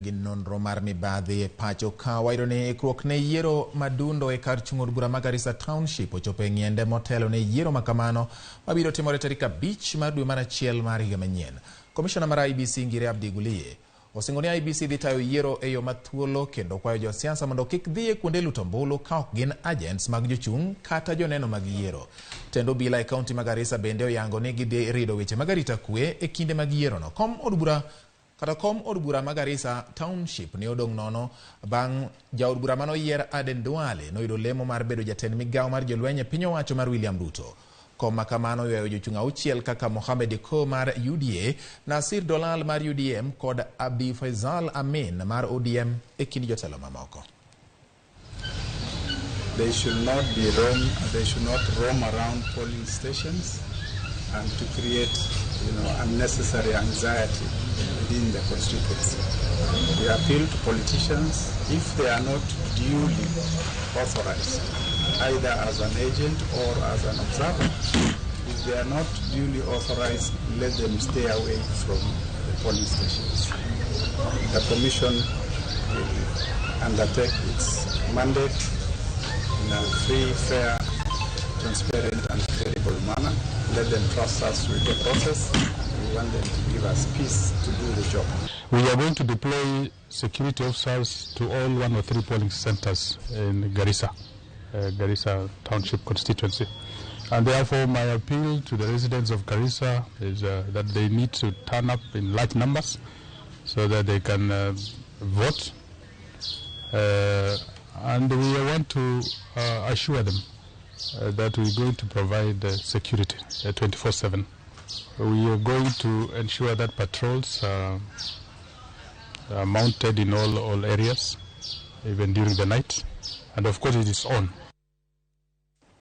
Gi nonro mar mibadhi e pacho ka wayudo ni ikruok ne yiero madundo e kar chung' od bura ma Garissa Township ochopo e ng'iende motelo ne yiero ma kamano mabiro timore tarik 5 mar dwe mar achiel mar higa manyien. Komishona mar IEBC Ngire Abdi Guliye osingo ni IEBC dhi tayo yiero e yo mathuolo kendo kwayo josiasa mondo kik dhi e kuonde luto ombulu ka ok gin agents mag jochung' kata joneno mag yiero. Tend obila e kaunti ma Garissa bende oyango ni gidhi rido weche mag arita kwe e kinde mag yierono. Kom od bura kata kom od bura ma Garissa Township ne odong' nono bang' jaod bura manoyier Aden Duale noyudo lemo mar bedo jatend migawo mar jolweny e piny owacho mar William Ruto. Kom ma kamano oywayo jochung' auchiel kaka Mohamed Eko mar UDA, Nasir Dolal mar UDM kod Abdi Faisal Amin mar ODM e kind jotelo mamoko. They should not be roam, they should not roam around polling stations and to create, unnecessary anxiety within the constituency. We appeal to politicians, if they are not duly authorized, either as an agent or as an observer, if they are not duly authorized, let them stay away from the polling stations. The Commission will undertake its mandate in a free, fair, transparent and credible manner. Let them trust us with the process. We want them to give us peace to do the job. We are going to deploy security officers to all 103 polling centers in Garissa, Garissa Township constituency. And therefore my appeal to the residents of Garissa is that they need to turn up in large numbers so that they can vote. And we want to assure them that we're going to provide security 24/7. We are going to ensure that patrols are mounted in all areas, even during the night. And of course it is on.